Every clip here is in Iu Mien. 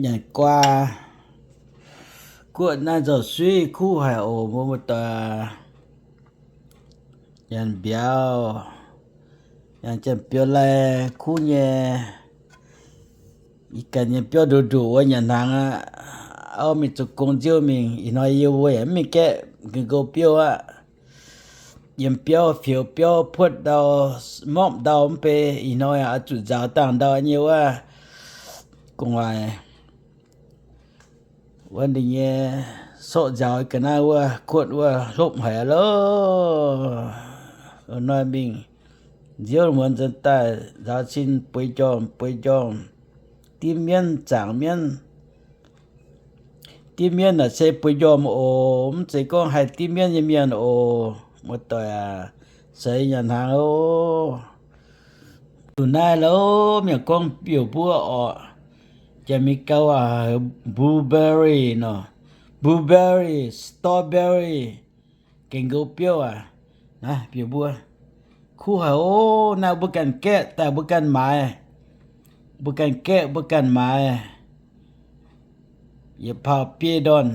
nyanc guaa. Guoqv naaiv nzauh suiv kuv haic oc, mbuo muoz-doic. Nyanc mbiauz, nyanc janx-biouv lai kuv nyei. Ih ganh nyei biauv nduqc nduqc wuov nyanc hnaangx aqv. Auv mingh zoux gong nziouv mingh, ih hnoi yie mbuo yaac mv mingh gaeqv ga'nqox biouv aqv. Yiem biauv fioux biauv puotv ndau, morpv ndau mv bei, ih hnoi yaac oix zuqc nzaaux dangh ndau nyei wuov gu'nguaaic. Wuov ninh nyei sorqv nzaaux ga'naaiv wuov kuotv wuov hlopv haic loh. Hnoi mingh nziouv muonz nzengc daaih nzaaux cin bueix njormh bueix njormh. Dimv mienv zaangc mienv. Dimv mienv naaic se bueix njormh oc, mv zeiz gorngv haih dimv mienv nyei mienh oc, muoz-doic aac. Seix nyanc hnaangx oc. Zuqc naaiv loh, mienh gorngv biouv-mbuo orqc. Janx-Meiv-Guoqv waac blueberry nor, blueberry, strawberry, gengh nqox biouv aac. Naaiv biouv-mbuo kuv haic oc. Naaiv mbuo ganh gaeqv daaih mbuo ganh maaiz, mbuo ganh gaeqv mbuo ganh maaiz. Yietc pauh biei ndorn,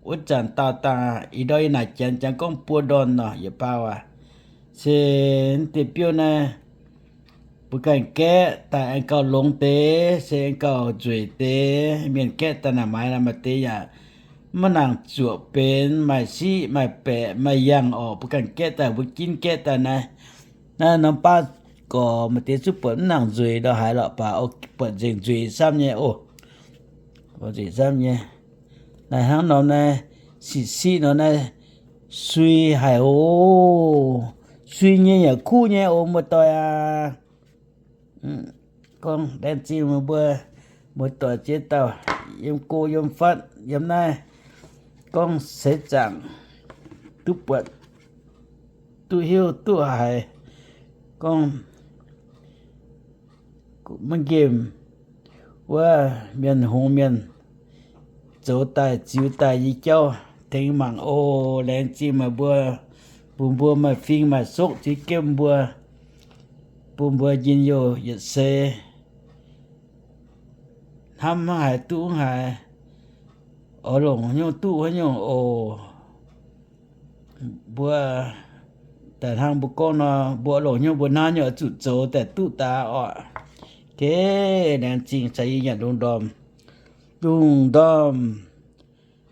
wuov zanc daauh dangh ih ndorm yie naaic janx, janx gorngv buo ndorn nor yietc pauh aac. Se deix biouv naaiv mbuo ganh gaeqv daaih aengx gauh longx deix, se aengx gauh nzueic deix. Mienh gaeqv daaih naaic maaiz maaih deix yaac maiv nangc zuoqc benx, maaih siqv maaih baeqc maaih yangh orqc. Mbuo ganh gaeqv daaih, mbuo ginv gaeqv daaih naaiv, naaiv norm baav gorx maaih deix zuqv buatc mv nangc nzueic ndau haaix lorqc, baac buatc nzengc nzueic samv nyei oc. Nzueic samv nyei. Naaiv hnangv norm naaiv siqv siqv nor naaiv sui haic oc. Sui nyei yaac kuv nyei oc, muoz-doic aac. Gorngv laengz zingh meih mbuo muoz-doic ziex dauh yiem go yiem fatv yiem naaiv gorngv seix zaangc duqv buatc duqv hiuv duqv haiz gorngv maiv nqemh wuov mienh hungx mienh zoux daaih ziux daaih nyei jauv tengx mangc oc. Laengz zingh meih mbuo, bun mbuo maaih fing maaih sokv ziex gemv mbuo, bun mbuo njien-youh yietc seix hnamv hnangv haaix duqv hnangv haaix, oix longc haaix nyungc duqv haaix nyungc oc. Mbuo daaih hnangv mbuo gorngv nor, mbuo oix longc haaix nyungc mbuo hnamv nyei oix zuqc zoux daaih duqv daaih oc. Geh laengz zingh caux yie nyanc lungh ndorm. Lungh ndorm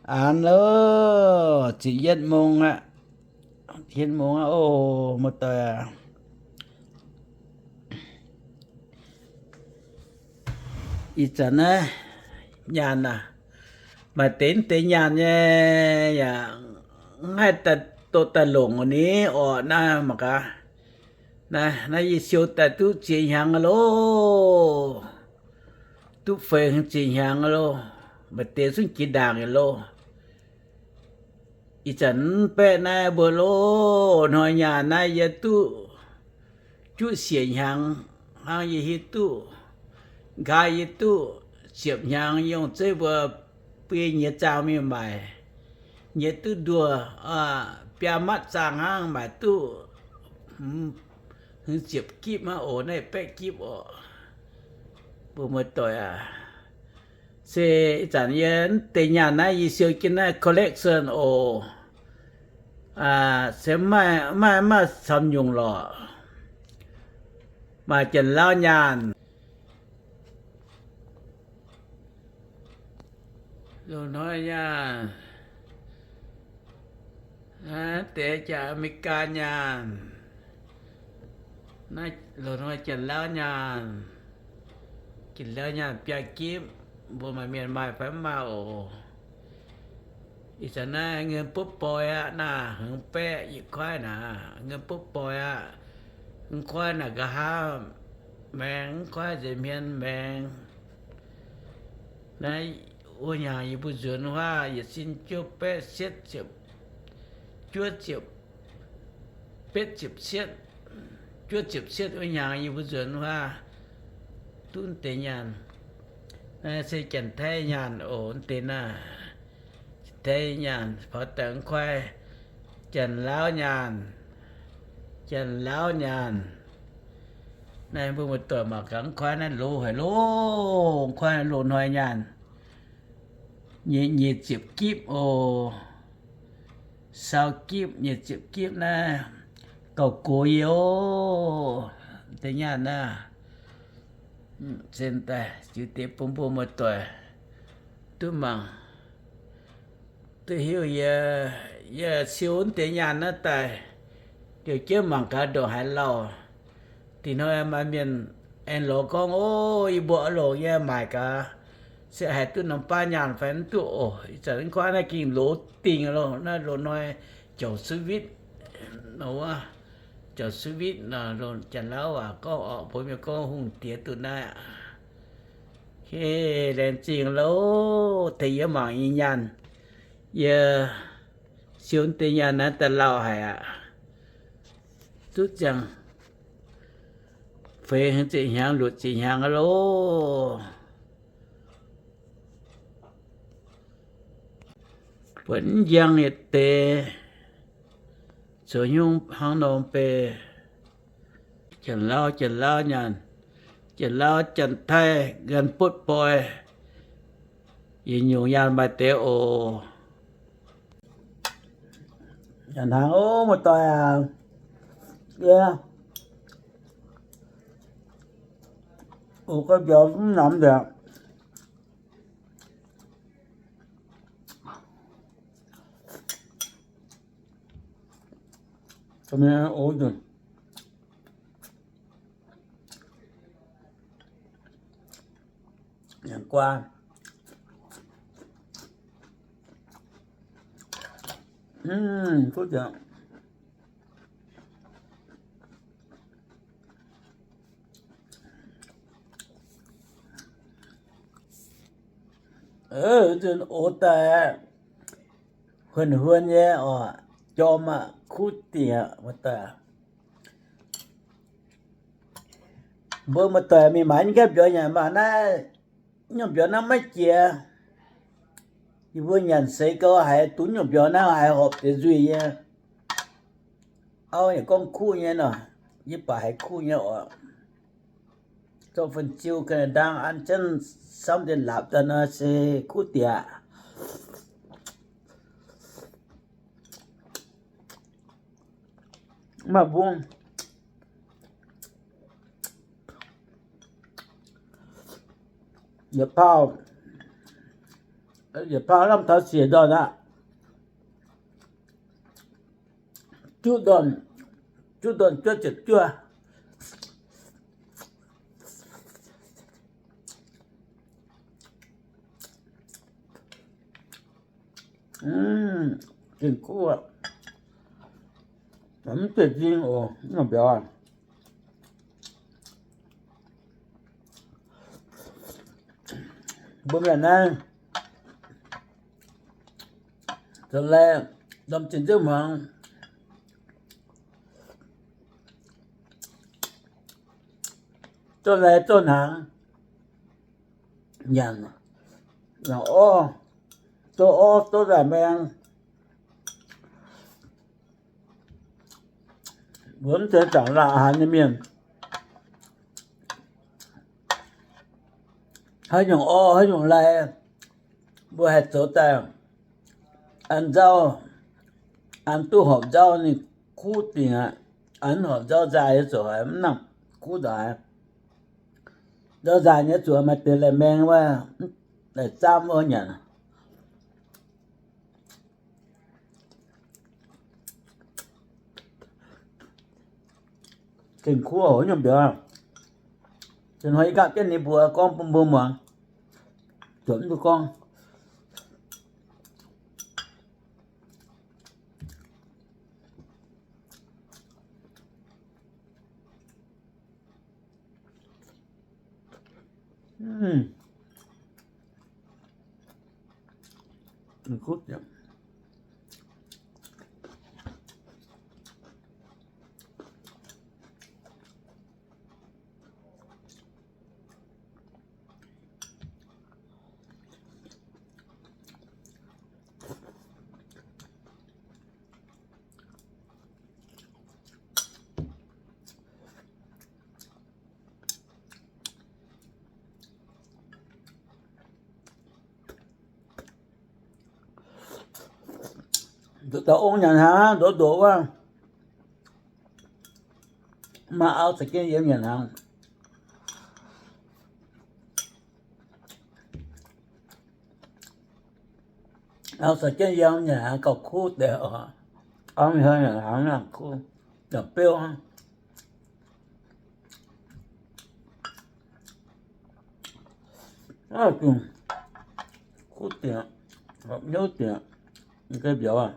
aanx loh, ziepc yietv mong aqv. Yietv mong aqv oc, muoz-doic aac. Ih zanc naaiv nyaanh aac, maaih deix deix nyaanh nyei yaac mv haih daaih doqc daaih longc ni orqc. Naaiv mangc gaax, naaiv, naaiv yie siou daaih duqv ziex hnyangx loh, duqv feix ziex hnyangx loh, maaih deix zungv jiex ndaangc loh. Ih zanc mv baeqv naaiv mbuo loh, hnoi nyaanh naaiv yie duqv juqv siec hnyangx hnangv. Yie hiuv duqv nqa'haav yie duqv ziepc hnyangx, yie yungh zeiv mbuo bun yie nyiex zaang mingh maaic, nyiex duqv nduoh biaa matv zaang hnangv, maaic duqv hmz ziepc gipv hnangv oc. Naaiv baeqv gipv oc, mbuo muoz-doic aac. Se ih zanc yie deix nyaanh naaiv yie siou jienv naaiv collection oc. Se mv maaih, mv maaih camv nyungc lorqc. Maaih janx-lauv nyaanh, loz-hnoi nyaanh, naaiv deix jaax Aa^me^li^gaa nyaanh, loz-hnoi janx-lauv nyaanh, janx-lauv nyaanh biaa gipv, mbuo maaih mienh maaih fai mv maaih oc. Ih zanc naaiv เงินปุ๊บปอย aqv naaic, hmz baeqv yietc kuaaiv naaic, เงินปุ๊บปอย aqv. Mv kuaaiv naaic nqa'haav maengx, mv kuaaiv nza'hmien maengx. Naaiv wuov hnyangx yie mbuo nzuonx wuov yietc sin juov baeqv sietv ziepc, juov ziepc betv ziepc sietv, juov ziepc sietv wuov hnyangx yie mbuo nzuonx wuov duqv deix nyaanh. Naaiv se janx-taiv nyaanh oc, deix naaiv. Janx-taiv nyaanh faaux daaih mv kuaaiv, janx-lauv nyaanh, janx-lauv nyaanh. Naaiv mbuo muoz-doic mangc gaax, mv kuaaiv naaiv loz haic loh, mv kuaaiv loz-hnoi nyaanh. nyic, nyic ziepc gipv oc. Saau gipv, nyic ziepc gipv naaiv gauh gox yie oc. Deix nyaanh naaiv, se daaih ziux deix bun mbuo muoz-doic duqv mangc, duqv hiuv. Yie, yie siou deix nyaanh naaiv daaih, diuh jienv mangc gaax ndongc haaix lauh. Dih hnoi maaih mienh aengx lorz gorngv, ov, yie mbuo oix longc yie maaic gaax, se haiz duqv norm baav nyaanh fai mv duqv oc. Ih zanc guaav naaiv ging loz dingh loh, naaiv loz hnoi jauv-suwitv, jauv-suwitv nor, Janx-Lauv waac gorngv orqc, mbuo mienh gorngv hungh diex duqv naaiv aqv. Laengz zingh loh, tengx yie mangc nyei nyaanh. Yie siou deix nyaanh naaiv daaih lauh haic aqv. Duqv ziangh feix ziepc hnyangx, luoqc ziepc hnyangx loh. Buatc njang yietc deix, zoux hnyouv hnangv nor beiv. Janx-Lauv, Janx-Lauv nyaanh, Janx-Lauv, Janx-Taiv, Gan Butv Boi, yietc nyungc nyaanh maaih deix oc. Nyanc hnaangx ov, muoz-doic aac. Yie oc gau mbiauz mv namx nzengc. Nyanc guaa. Mv, kuv ziangx. Nzunc ox daaih huon-huon nyei oc, jorm aqv, kuv dingc aqv, muoz-doic. Mbuo muoz-doic mingh maaiz nyei gapv mbiauz nyanc maah naaiv, nyungc mbiauz naaiv maiv jiex. Yie mbuo nyanc seix gau haiz duqv nyungc mbiauz naaiv haiz horpc deix nzuih nyei. Auv yaac gorngv kuv nyei nor, yie baac haiz kuv nyei oc. Zorqv fun-ziu ga'naaiv ndaang an jienv samv deix laapc daaih nor se kuv diex aqv. Maaih mbung. Yietc pauh, yietc pauh lamh taux siec ndorn aqv. Juqv ndorn, juqv ndorn juov ziepc juov. Mv, gengh kuv aqv. Mv zeiz nzing oc, mv nor mbiauz aqv. Mbuo mienh naaiv zoux lai ndorm zinh nziouv hmuangx, zorqv lai zorqv hnaangx nyanc, nyanc orv, zorqv orv zorqv nzaaih maeng. Mbuo mv zeiz zaangc laangh haaix nyei mienh, haaix nyungc orv haaix nyungc lai, mbuo haih zoux daaih an nzauv, an duqv horpc nzauv ninh kuv dingc aqv. An horpc nzauv nzaaih nyei zuqc haiz mv nangc kuv nzauh. Nzauv nzaaih nyei zuqc maaih deix laih maeng wuov, laih zaamv wuov nyanc. Gengh kuv oc, nyungc mbiauz. Ih hnoi yie gapv jienv ninh mbuo gorngv bun mbuo muangx, zuotc mv duqv gorngv. Dauh ong nyanc hnaangx ndoqv ndoqv wuov, maaih auv caux jienv yiem nyanc hnaangx. Auv caux jienv yiem nyanc hnaangx gauh kuv deix oc. Auv nyanc hnaangx kuv, nyanc beuv. Kuv dingc, hopv hnyouv dingc, mv gaengh mbiauz aqv.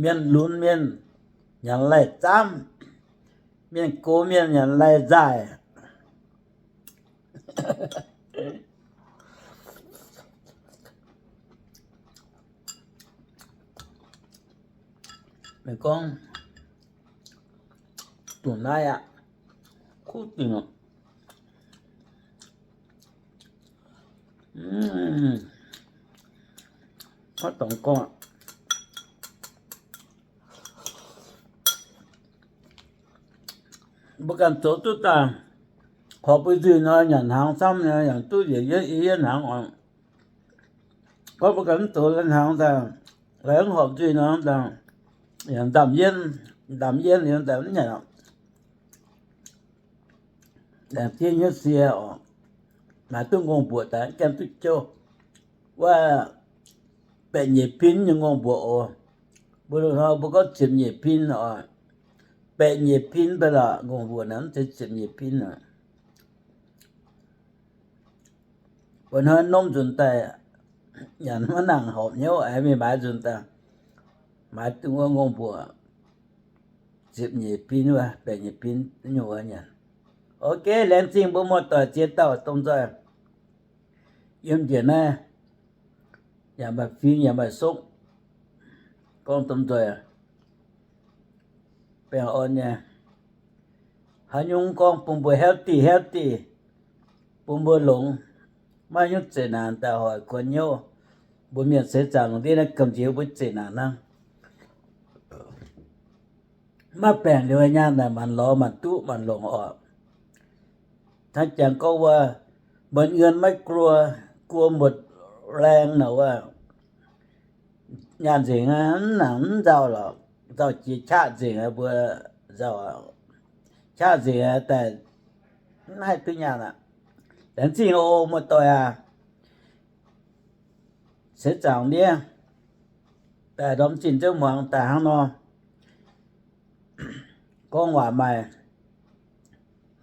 Mienh lunx mienh nyanc laih zaamv, mienh gox mienh nyanc laih nzaaih. Meih gorngv dongh naaiv aqv, kuv dingc. Mv, maiv dorngx gorngv aqv. Mbuo ganh zoux duqv daaih, horpc mbuo nzuih nor nyanc hnaangx camv, yaac duqv njiec yie hnaangx oc. Gorngv mbuo ganh mv zoux hnaangx daaih, mv horpc nzuih nor, yaac ndamv yienv, ndamv yienv liuz daaih mv nyanc oc. Laengz zingh nyei sie oc, naaic duqv ngongh mbuoqc daaih gaengh duqv jouv. Wuov baeqc nyeic pin nyei ngongh mbuoqc oc. Mbuo loz-hnoi mbuo gorngv ziepc nyeic pin oc. Baeqc nyeic pin mv baac lorqc, ngongh mbuoqc naaic mv zeiz ziepc nyeic pin oc. Mbuo hnoi norm nzunc daaih nyanc maiv nangc horpc hnyouv, aengx mingh maaiz nzunc daaih maaiz dongh wuov ngongh mbuoqc ziepc nyeic pin wuov, baeqc nyeic pin nyungc wuov nyanc. Ok, laengz zingh mbuo muoz-doic ziex dauh domh nzoih yiem njiec naaiv, yaac maaih fing yaac maaih sokv, gorngv domh nzoih baengh orn nyei. Haaix nyungc gorngv bun mbuo healthy healthy, bun mbuo longx, maiv nyungc zeqc naanc daaih hoic kuonx hnyouv. Mbuo mienh seix zaangc lungh ndiev naaiv gamh nziex mbuo zeqc naanc hnangv. Maiv baengc liuz nyaanh naaic maanc lorz maanc duqv maanc longc oc. Hnangv jangx gorngv wuov, mbuo เงิน maiv guo, guo หมดแรง naaic wuov, nyaanh nzengc aqv, mv nangc mv nzauh lorqc. Nzauh jiex qaqv nzengc aqv, mbuo nzauh qaqv nzengc aqv, daaih mv haih duqv nyaanh aqv. Laengz zingh oc muoz-doic aac. Seix zaangc ndiev daaih ndorm zinh nzengc muangx daaih hnangv nor, gorngv waac maaih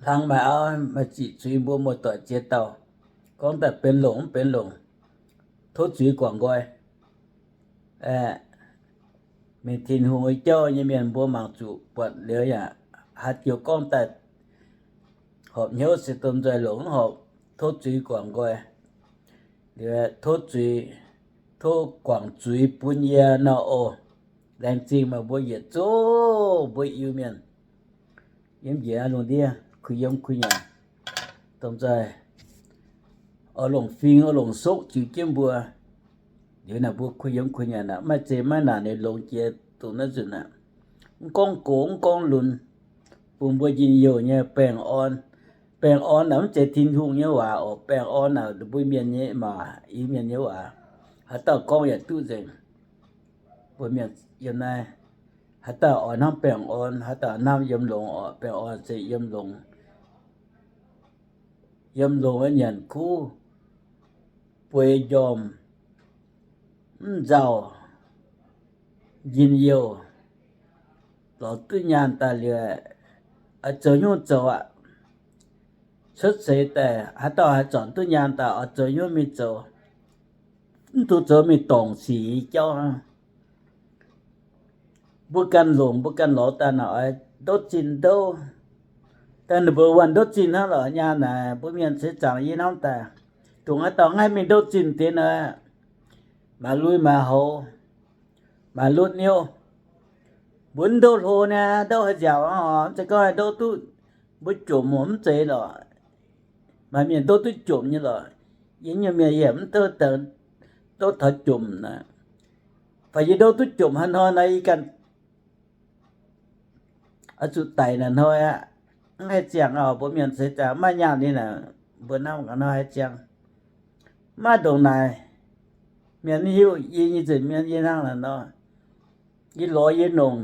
hlang maaih auv, maaih ziqc zuiz mbuo muoz-doic ziex dauh, gorngv daaih benx longc mv benx longc, tov zuiz guangc nqoi. Aeqv, mingh Tin-Hungh nyei jauv nyei mienh mbuo mangc zuqc buatc liuz yaac haaix diuc gorngv daaih horpc hnyouv se domh nzoih longc mv horpc, tov zuiz guangc nqoi. Liuz tov zuiz, tov guangc zuiz bun yie nor oc. Laengz zingh meih mbuo yietc zungv mbuo Iu-Mienh yiem njiec lungh ndiev kuh yiem kuh nyanc, domh nzoih oix longc fing oix longc sokv ziux jienv mbuo. Liuz naaic mbuo kuh yiem kuh nyanc aqv, maiv zeiz maiv naanc ninh longx jiex dongh naaiv nzunc aqv. Mv gorngv gox mv gorngv lunx, bun mbuo njien-youh nyei baengh orn. Baengh orn naaic mv zeiz Tin-Hungh nyei waac oc. Baengh orn naaic mbuo mienh nyei maac, Iu-Mienh nyei waac. Haaix dauh gorngv yaac duqv nzengc. Mbuo mienh yiem naaiv, haaix dauh oix hnamv baengh orn, haaix dauh hnamv yiem longx oc. Baengh orn se yiem longx, yiem longx nyanc kuv, bueix njormh, mv nzauh, njien-youh, lorz duqv nyaanh daaih liuz, oix zoux nyungc zoux aqv. Cuotv seix daaih haaix dauh haih zornc duqv nyaanh daaih oix zoux nyungc mingh zoux. mv dungx zoux mingh dorngc sic nyei jauv hnangv. Mbuo ganh longc mbuo ganh lorz daaih naaic oix ndouv zinh ndouv. Daaih ninh mbuo waanh ndouv zinh hnangv lorqc, nyaah naaic mbuo mienh seix zaangc yie hnamv daaih, dongh haaix dauh ngaih mingh ndouv zinh deix nor, maaiz lui maaiz houx, maaiz lotv niouv. Mbuo ndouv hlo niaa, ndouv haaix nziaauc oc, mv zeiz gorngv ndouv duqv mbuo jomc mv zeiz lorqc. Maaih mienh ndouv duqv jomc nyei lorqc. Yie nyungc mienh yie mv ndouv, ndouv taux jomc naaic. Fai yie ndouv duqv jomc haaix hnoi nor yie ganh oix zuqc daic naaic hnoi aqv. Mv haih ziangh oc, mbuo mienh seix zaangc maiv nyaanh ninh naaic, mbuo hnamv ga'hnoi haih ziangh. Maiv ndongc naaic, mienh mv hiuv yie nyei nza'hmien yie hnangv naaic nor. Yie lorz yie nongc,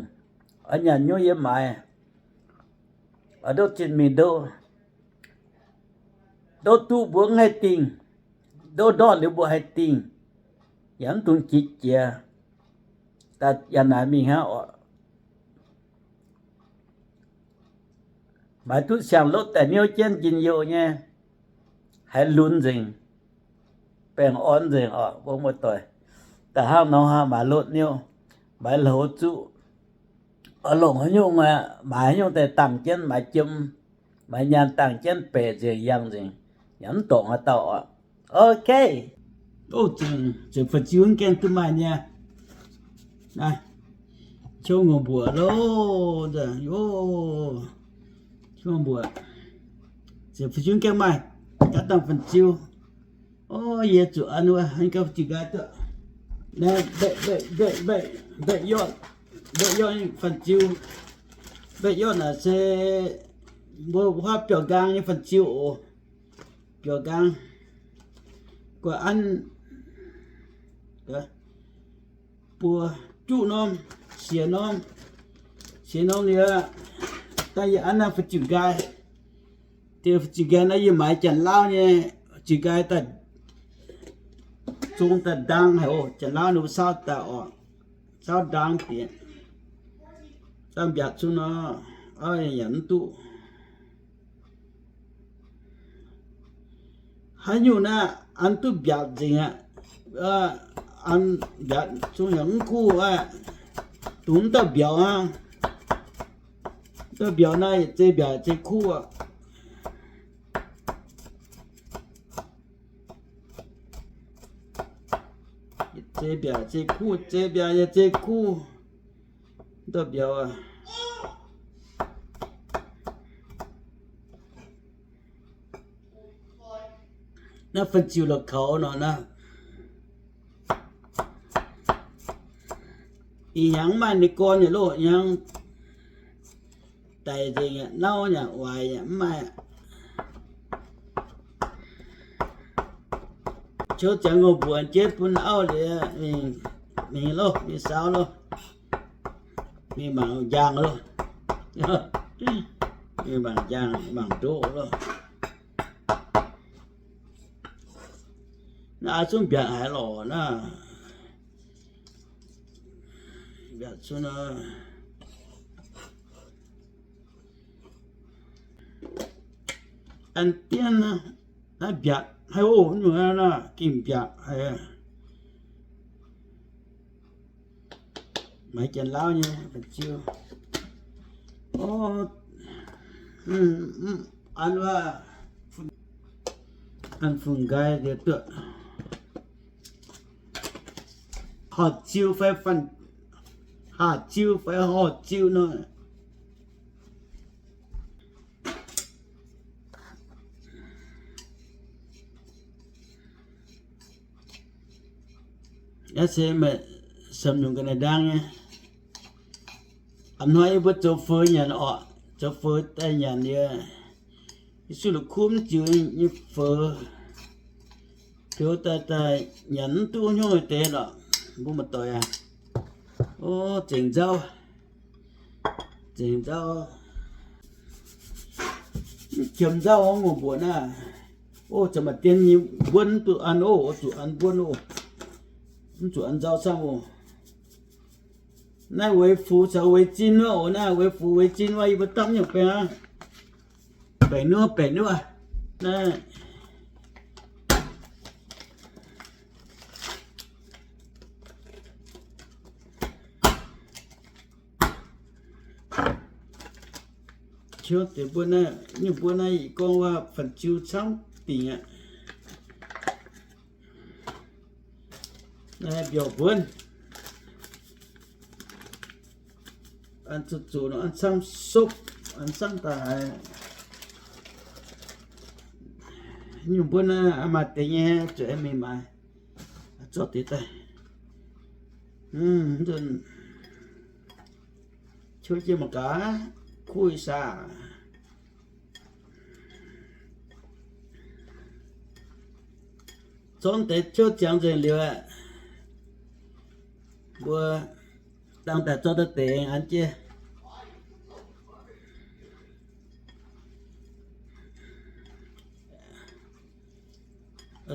oix nyanc nyuv yie maaiz, oix ndouv zinh mingh ndouv. Ndouv duqv mbuo mv haih dingh, ndouv ndortv liuz mbuo haih dingh, yaac mv dungx jiex jiez. Daaih yaac naaic mingh hnangv oc. Maaiz duqv siang-lopv daaih niouv jienv njien-youh nyei, haiz lunx nzengc, baengh orn nzengc oc, mbuo muoz-doic. Da'hnangv nor hnangv, maaiz lotv niouv, maaiz hlouz zuqv, oix longc haaix nyungc, maaiz haaix nyungc daaih dangh jienv, maaiz jiem, maaiz nyaanh dangh jienv baeqc nzengc, yangh nzengc, yaac mv dorngc haaix dauh oc. Ok. Zengc, zengc fa'ziu gaengh duqv maaih nyei. Naaiv, qouv ngongh mbuoqc loh, o, qouv ngongh mbuoqc. Zengc fa'ziu gaengh maaih gaax dangh fa'ziu. O, yie zuqc an wuov, an gauh zuqc nqaai duqv. Naaiv, mbaeqc, mbaeqc, mbaeqc, mbaeqc, mbaeqc yorqv, mbaeqc yorqv fa'ziu. Mbaeqc yorqv naaic se mbuo huaav biauv-nqaang nyei fa'ziu oc. Biauv-nqaang. Gu'an buo juqv norm, siex norm, siex norm liuz, daaih yie an naaiv fa'ziu nqaai. Deix fa'ziu nqaai naaiv yie maaiz Janx-Lauv nyei fa'ziu nqaai daaih zong daaih ndaang haic oc. Janx-Lauv ninh mbuo saauv daaih oc, saauv ndaang diex, saauv mbiaatc zungv nor, yaac mv duqv. Haaix nyungc naaiv an duqv mbiaatc nzengc aqv. An mbiaatc zungv yaac mv kuv aqv. Dungx mv dauh mbiauz aqv. Dauh mbiauz naaiv yietc zei mbiaatc yietc zei kuv aqv. Yietc zei mbiaatc yietc zei kuv, yietc zei mbiaatc yietc zei kuv. Mv dauh mbiauz aqv. Naaiv fa'ziu la'kaux nor naaiv. Ih hnyangx mv maaih ninh gorn nyei loh, ih hnyangx daic nzengc aqv, nauv nyei, waaic nyei, mv maaih aqv. Ciouv ziangx ngongh mbuoqc jiex bun auv liuz mingh, mingh loh, mingh saaux loh, mingh mangc njang loh, mingh mangc njang, mangc ndoqv loh. Naaiv zungv mbiaatc haic lorqc naaiv. Mbiaatc zungv naaiv. An dien naaiv, naaiv mbiaatc haic oc, nyungc naaiv gengh mbiaatc haic. Maiv Janx-Lauv nyei fa'ziu. An, an fun-nqaai liuz duqv. Horc ziu fai fanh, horc ziu fai horc ziu nor. Naaiv se meih samx nyungc ga'naaiv ndaang nyei. A'hnoi yie mbuo zoux feux nyanc orqc, zoux feux daaih nyanc yie, yie suv la'kuv mv ziux nyei feux, feux daaih daaih nyanc mv duqv hnyouv deix lorqc. Mbuo muoz-doic aac, o, zengc nzauv, zengc nzauv, mv qiemx nzauv ngongh mbuoqc naaiv. O, zoux maaih dien nyei mbuonv mv duqv an o, oix zuqc an mbuonv o, mv zuqc an nzauv camv o. Naaiv weix fuv caux weix zin wuov oc. Naaiv weix fuv weix zin wuov, yie mbuo dapv nyungc baengh aqv. Baengh nuov, baengh nuov. Naaiv Qiemx deix mbuo naaiv, nyungc mbuo naaiv i gorngv waac fun-ziu camv dingc aqv. Naaiv mbiauz mbuonv, an zuqc zuqc nor an camv sopv, an camv daaih haiz. Nyungc mbuo naaiv maaih deix nyei, zuqc aengx mingh maaiz zorqv deix daaih. Nzunc qiemx jienv mangc gaax, kuv saah. Zorqv deix qiemx ziangx nzengc liuz, mbuo dangh daaih zorqv daaih deix an jienv.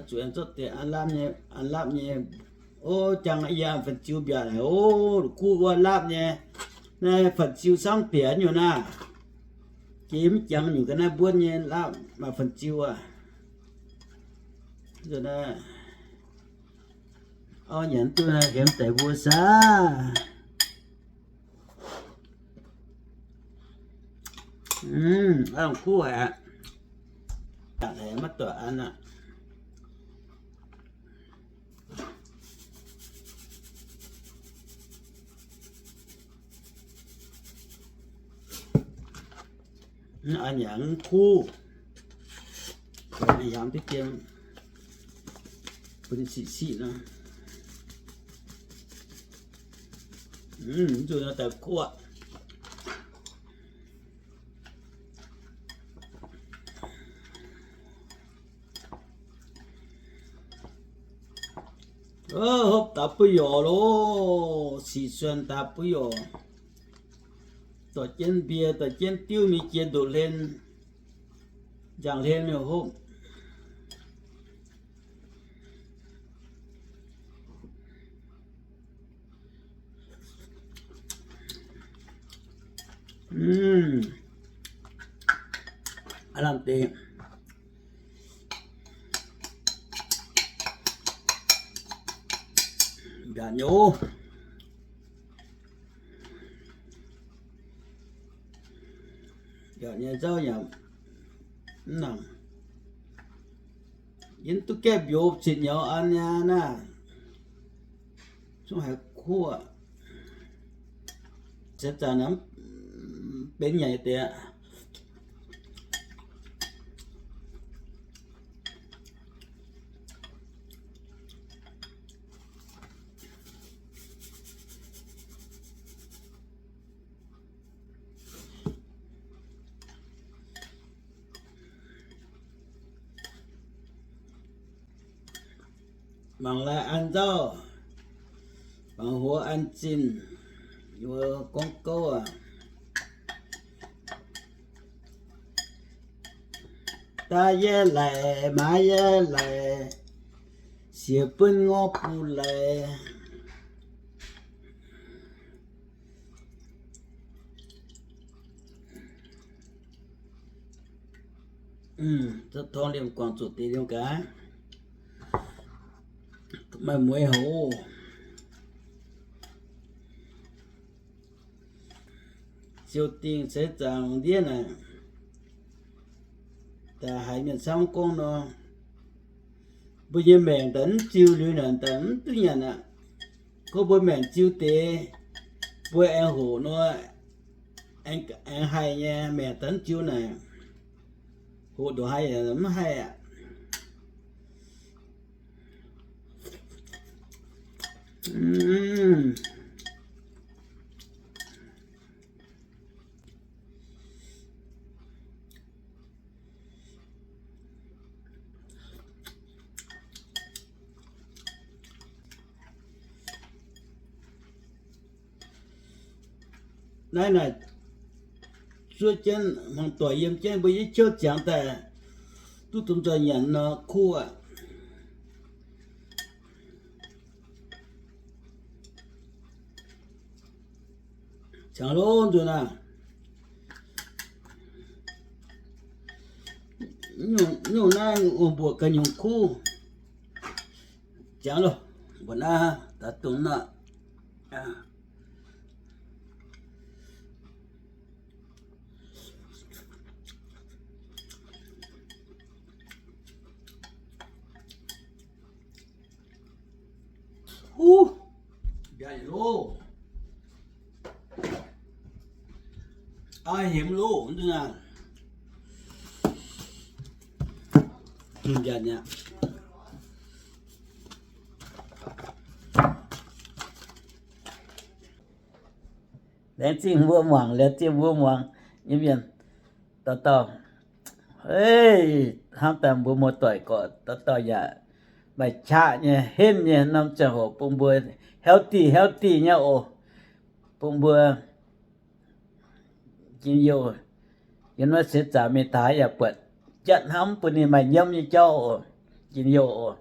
Zuqc aengx zorqv deix an lapv nyei, an lapv nyei. O, jangx yie an fun-ziu mbiaatc haic o, la'kuqv wuov lapv nyei. Naaiv fun-ziu camv deix nyungc naaiv. Jiex mv jangx nyungc ga'naaiv mbuonv nyei lapv maaih fun-ziu aqv. Auv nyanc duqv hemx deix mbuo saah. Aa, kuv haic aqv. Maiv doic an aqv. An yaac mv kuv, hiaamx diqv dien, bun siqv siqv nor. Mv zuqc nor daaih kuv aqv. Hopv daaih buov yorc loh, sic suonc daaih buov yorc. Dorh jienv mbie, dorh jienv diuv mingh jiex ndoqc hlen, nzangc hlen mingh hopv. Aav lamh deix. Mbiaatc nyei, mbiaatc nyei nzauv yaac mv nangc. Yie duqv gaeqv mbiauz zitc nyei an nyei naaiv. Zungv haiz kuv aqv. Seix zaangc naaiv benx nyaic deix aqv. Mangc lai an nzauv, mangc huox an zinh, yie gorngv gouv aac. Daaih yie laic, maaiz yie laic, siex buonv ngorv bun laic. Zorqv torngv liemh guangc zuqc deix liemh gaax. Maaih mueiz hoc. Ziouc dingh seix zaangc ndiev naaic, daaih haiz mienh camv gorngv nor, mbuo nyei maengc daaih mv ziux liuz naaic daaih mv duqv nyanc aqv. Gorngv mbuo maengc ziux deix, mbuo aengx hoqc nor, aengx haih nyei. Maengc daaih mv ziux naaic, hoqc ndongc haaix yaac mv haih aqv. Naaiv naaic zuov jienv hmuangx doic yiem jienv mbuo yietv ciouv ziangx daaih duqv dongh nzoih nyanc nor kuv aqv. Ziangx loh nzunc naaiv, nyungc naaiv ong mbuoqc ga'nyungc kuv. Ziangx loh, mbuo naaiv daaih dongh naaiv. Huv, mbiaatc loh, aa, hemx loh, mv duqv naanc. Mbiaatc mi'aqv. Laengz zingh mbuo muangx, laengz zingh mbuo muangx nyei mienh dauh dauh. Hnamv daaih mbuo muoz-doic gorqv dauh dauh yaac maaih qaqv nyei, henv nyei norm ziangh hoc bun mbuo healthy healthy nyei oc. Bun mbuo njien-youh. Yiem naaiv seix zaangc mingh daaih yaac buatc jatv hnamv bun ninh maaih nyiemv nyei jauv oc. Njien-youh oc.